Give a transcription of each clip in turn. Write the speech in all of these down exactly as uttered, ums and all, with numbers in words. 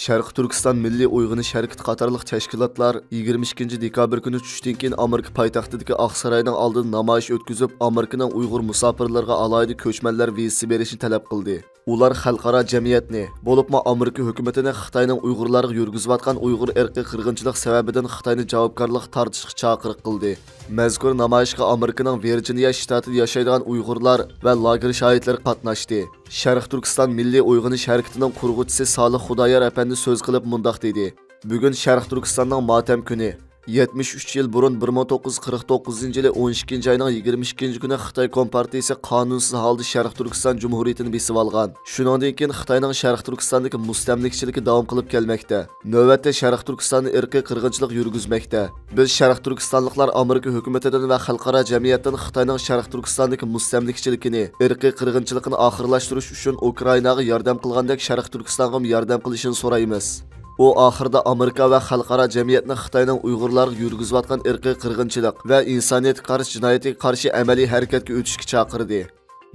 شەرقىي تۈركىستان مىللىي ئويغىنىش ھەرىكىتى قاتارلىق تەشكىلاتلار يىگىرمە ئىككىنچى دېكابىر كۈنى چۈشتىن كېيىن ئامېرىكا پايتەختىدىكى ئاقساراينىڭ ئالدىدا نامايىش ئۆتكۈزۈپ، ئامېرىكىنىڭ ئۇيغۇر مۇساپىرلىرىغا ئالاھىدە كۆچمەنلەر ۋىزىسى بېرىشنى تەلەپ قىلدى. ئۇلار خەلقئارا جەمئىيەتنى، بولۇپمۇ ئامېرىكا ھۆكۈمىتىنى خىتاينىڭ ئۇيغۇرلارغا يۈرگۈزۈۋاتقان ئۇيغۇر ئىرقىي قىرغىنچىلىق سەۋەبىدىن خىتاينى جاۋابكارلىققا تارتىشقا چاقىرىق قىلدى. مەزكۇر نامايىشقا ئامېرىكىنىڭ ۋىرجىنىيە شتاتىدا ياشايدىغان ئۇيغۇرلار ۋە لاگېر شاھىتلىرى قاتناشتى. شەرقىي تۈركىستان مىللىي ئويغىنىش ھەرىكىتىنىڭ قۇرغۇچىسى سالىھ خۇدايار ئەپەندى سۆز قىلىپ مۇنداق دېدى: بۈگۈن شەرقىي تۈركىستاننىڭ ماتەم كۈنى. يەتمىش ئۈچ يىل بۇرۇن، بىر مىڭ توققۇز يۈز قىرىق توققۇزىنچى يىلى ئون ئىككىنچى ئاينىڭ يىگىرمە ئىككىنچى كۈنى خىتاي كومپارتىيىسى قانۇنسىز ھالدا شەرقىي تۈركىستان جۇمھۇرىيىتىنى بېسىۋالغان. شۇنىڭدىن كېيىن خىتاينىڭ شەرقىي تۈركىستاندىكى مۇستەملىكىچىلىكى داۋام قىلىپ كەلمەكتە. نۆۋەتتە شەرقىي تۈركىستاندا ئىرقىي قىرغىنچىلىق يۈرگۈزمەكتە. بىز شەرقىي تۈركىستانلىقلار ئامېرىكا ھۆكۈمىتىدىن ۋە خەلقئارا جەمئىيەتتىن خىتاينىڭ شەرقىي تۈركىستاندىكى مۇستەملىكىچىلىكىنى، ئىرقىي قىرغىنچىلىقىنى ئاخىرلاشتۇرۇش ئۈچۈن ئۇكرائىناغا ياردەم قىلغاندەك شەرقىي تۈركىستانغىمۇ ياردەم قىلىشىنى سورايمىز. ئۇ ئاخىرىدا ئامېرىكا ۋە خەلقئارا جەمئىيەتنى خىتاينىڭ ئۇيغۇرلارغا يۈرگۈزۈۋاتقان ئىرقىي قىرغىنچىلىق ۋە ئىنسانىيەتكە قارشى جىنايىتىگە قارشى ئەمەلىي ھەرىكەتكە ئۆتۈشكە چاقىردى.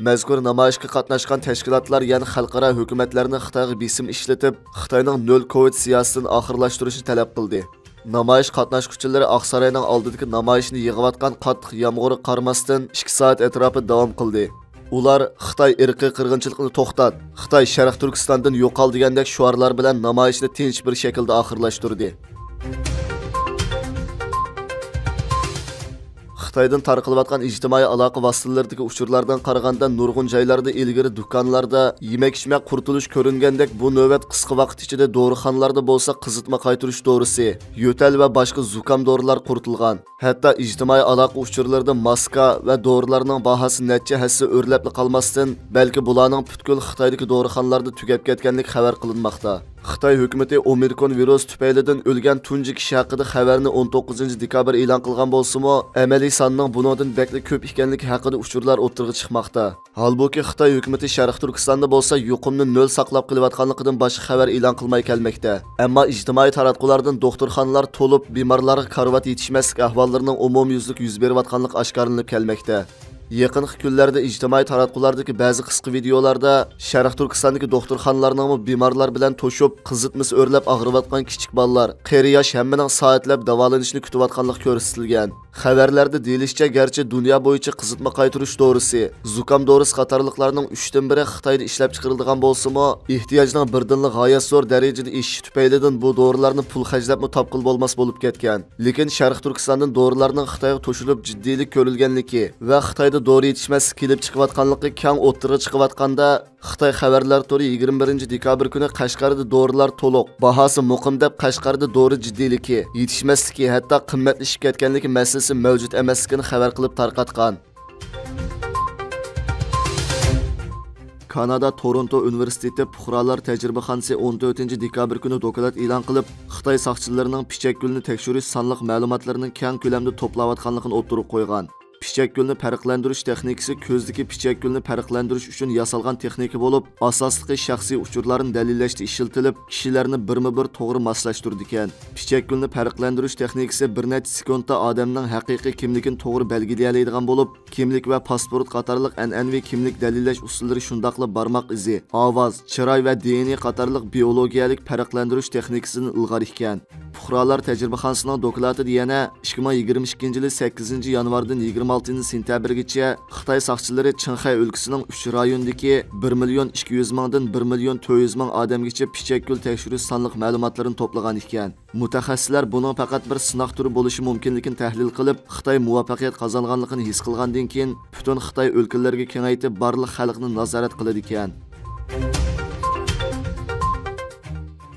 مەزكۇر نامايىشقا قاتناشقان تەشكىلاتلار يەنە خەلقئارا ھۆكۈمەتلەرنى خىتايغا بېسىم ئىشلىتىپ، خىتاينىڭ نۆل كوۋىد سىياسىتىنى ئاخىرلاشتۇرۇشنى تەلەپ قىلدى. نامايىش قاتناشقۇچىلىرى ئاقساراينىڭ ئالدىدىكى نامايىشنى يېغىۋاتقان قاتتىق يامغۇرغا قارىماستىن، ئىككى سائەت ئەتراپىدا داۋام قىلدى. ئۇلار «خىتاي ئىرقىي قىرغىنچىلىقنى توختات! خىتاي شەرقىي تۈركىستاندىن يوقال!» دېگەندەك شوئارلار بىلەن نامايىشنى تىنچ بىر شەكىلدە ئاخىرلاشتۇردى. خىتايدىن تارقىلىۋاتقان ئىجتىمائىي ئالاقە ۋاسىتىلىرىدىكى ئۇچۇرلاردىن قارىغاندا، نۇرغۇن جايلاردا ئىلگىرى دۇكانلاردا يېمەك-ئىچمەك قۇرۇتۇلۇش كۆرۈنگەندەك، بۇ نۆۋەت قىسقا ۋاقىت ئىچىدە دورىخانىلاردا بولسا قىزىتما قايتۇرۇش دورىسى، يۆتەل ۋە باشقا زۇكام دورىلار قۇرۇتۇلغان. ھەتتا ئىجتىمائىي ئالاقە ئۇچۇرلىرىدا ماسكا ۋە دورىلارنىڭ باھاسى نەچچە ھەسسە ئۆرلەپلا قالماستىن، بەلكى بۇلارنىڭ پۈتكۈل خىتايدىكى دورىخانىلاردا تۈگەپ كەتكەنلىكى خەۋەر قىلىنماقتا. خىتاي ھۆكۈمىتى ئومىكرون ۋىرۇسى تۈپەيلىدىن ئۆلگەن تۇنجى كىشى ھەققىدە خەۋەرنى ئون توققۇزىنچى دېكابىر ئېلان قىلغان بولسىمۇ، ئەمەلىي ساننىڭ بۇنىڭدىن بەكلا كۆپ ئىكەنلىكى ھەققىدە ئۇچۇرلار ئوتتۇرىغا چىقماقتا. ھالبۇكى، خىتاي ھۆكۈمىتى شەرقىي تۈركىستاندا بولسا يۇقۇمنى نۆل ساقلاپ قېلىۋاتقانلىقىدىن باشقا خەۋەر ئېلان قىلماي كەلمەكتە. ئەمما ئىجتىمائىي تاراتقۇلاردىن دوختۇرخانىلار تولۇپ، بىمارلارغا كارىۋات يېتىشمەسلىك ئەھۋاللىرىنىڭ ئومۇميۈزلۈك يۈز بېرىۋاتقانلىقى ئاشكارىلىنىپ كەلمەكتە. يېقىنقى كۈنلەردە ئىجتىمائىي تاراتقۇلاردىكى بەزى قىسقا ۋىدىيولاردا شەرقىي تۈركىستاندىكى دوختۇرخانىلارنىڭمۇ بىمارلار بىلەن توشۇپ، قىزىتمىسى ئۆرلەپ ئاغرىۋاتقان كىچىك بالىلار، قېرى ياش ھەممىنىڭ سائەتلەپ داۋالىنىشىنى كۈتۈۋاتقانلىقى كۆرسىتىلگەن. خەۋەرلەردە دېيىلىشىچە، گەرچە دۇنيا بويىچە قىزىتما قايتۇرۇش دورىسى، زۇكام دورىسى قاتارلىقلارنىڭ ئۈچتىن بىرى خىتايدا ئىشلەپچىقىرىلىدىغان بولسىمۇ، ئېھتىياجنىڭ بىردىنلا غايەت زور دەرىجىدە ئېشىشى تۈپەيلىدىن بۇ دورىلارنى پۇل خەجلەپمۇ تاپقىلى بولماس بولۇپ كەتكەن. لېكىن شەرقىي تۈركىستاندىن دورىلارنىڭ خىتايغا توشۇلۇپ جىددىيلىك كۆرۈلگەنلىكى ۋە خىتايدا دورا يېتىشمەسلىك كېلىپ چىقىۋاتقانلىقى كەڭ ئوتتۇرىغا چىقىۋاتقاندا، خىتاي خەۋەرلەر تورى يىگىرمە بىرىنچى دېكابىر كۈنى قەشقەردە دورىلار تولۇق، باھاسى مۇقىم دەپ، قەشقەردە دورا جىددىيلىكى، يېتىشمەسلىكى، ھەتتا قىممەتلىشىپ كەتكەنلىكى مەسىلىسى مەۋجۇت ئەمەسلىكىنى خەۋەر قىلىپ تارقاتقان. كانادا تورونتو ئۇنىۋېرسىتېتى پۇقرالار تەجرىبىخانىسى ئون تۆتىنچى دېكابىر كۈنى دوكلات ئېلان قىلىپ، خىتاي ساقچىلىرىنىڭ پىچەكگۈلنى تەكشۈرۈش سانلىق مەلۇماتلىرىنىڭ كەڭ كۆلەمدە توپلاۋاتقانلىقىنى ئوتتۇرىغا قويغان. پىچەكگۈلنى پەرقلەندۈرۈش تېخنىكىسى كۆزدىكى پىچەكگۈلنى پەرقلەندۈرۈش ئۈچۈن ياسالغان تېخنىكا بولۇپ، ئاساسلىقى شەخسىي ئۇچۇرلارنى دەلىللەشتە ئىشلىتىلىپ، كىشىلەرنى بىرمۇ بىر توغرا ماسلاشتۇرىدىكەن. پىچەكگۈلنى پەرقلەندۈرۈش تېخنىكىسى بىر نەچچە سېكۇنتتا ئادەمنىڭ ھەقىقىي كىملىكىنى توغرا بەلگىلىيەلەيدىغان بولۇپ، كىملىك ۋە پاسپورت قاتارلىق ئەنئەنىۋى كىملىك دەلىللەش ئۇسۇللىرى شۇنداقلا بارماق ئىزى، ئاۋاز، چىراي ۋە دېئېنئې قاتارلىق بىئولوگىيەلىك پەرقلەندۈرۈش تېخنىكىسىدىن ئىلغار ئىكەن. پۇقرالار تەجرىبىخانىسىنىڭ دوكلاتىدا يەنە ئىككى مىڭ يىگىرمە ئىككىنچى يىلى سەككىزىنچى يانۋاردىن يىگىرمە ئالتىنچى سېنتەبىرگىچە خىتاي ساقچىلىرى چىڭخەي ئۆلكىسىنىڭ ئۈچ رايونىدىكى بىر مىليون ئىككى يۈز مىڭدىن بىر مىليون تۆت يۈز مىڭ ئادەمگىچە پىچەكگۈل تەكشۈرۈش سانلىق مەلۇماتلىرىنى توپلىغان ئىكەن. مۇتەخەسسىسلەر بۇنىڭ پەقەت بىر سىناق تۈرى بولۇشى مۇمكىنلىكىنى تەھلىل قىلىپ، خىتاي مۇۋەپپەقىيەت قازانغانلىقىنى ھېس قىلغاندىن كېيىن، پۈتۈن خىتاي ئۆلكىلىرىگە كېڭەيتىپ، بارلىق خەلقنى نازارەت قىلىدىكەن.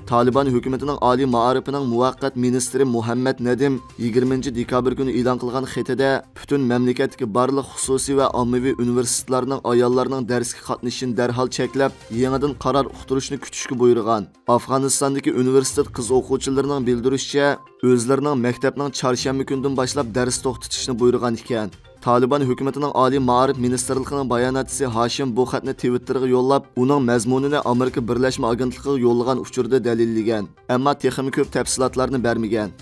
تالىبان ھۆكۈمىتىنىڭ ئالىي مائارىپىنىڭ مۇۋەققەت مىنىستىرى مۇھەممەد نەدىم يىگىرمىنچى دېكابىر كۈنى ئېلان قىلغان خېتىدە، پۈتۈن مەملىكەتتىكى بارلىق خۇسۇسىي ۋە ئاممىۋى ئۇنىۋېرسىتېتلارنىڭ ئاياللارنىڭ دەرسكە قاتنىشىشىنى دەرھال چەكلەپ، يېڭىدىن قارار ئۇقتۇرۇشنى كۈتۈشكە بۇيرۇغان. ئافغانىستاندىكى ئۇنىۋېرسىتېت قىز ئوقۇغۇچىلىرىنىڭ بىلدۈرۈشىچە، ئۆزلىرىنىڭ مەكتەپنىڭ چارشەنبە كۈنىدىن باشلاپ دەرس توختىتىشنى بۇيرۇغان ئىكەن. تالىبان ھۆكۈمىتىنىڭ ئالىي مائارىپ مىنىستىرلىقىنىڭ باياناتچىسى ھاشىم بۇ خەتنى تىۋىتتېرغا يوللاپ، ئۇنىڭ مەزمۇنىنى ئامېرىكا بىرلەشمە ئاگېنتلىقىغا يوللىغان ئۇچۇردا دەلىللىگەن، ئەمما تېخىمۇ كۆپ تەپسىلاتلارنى بەرمىگەن.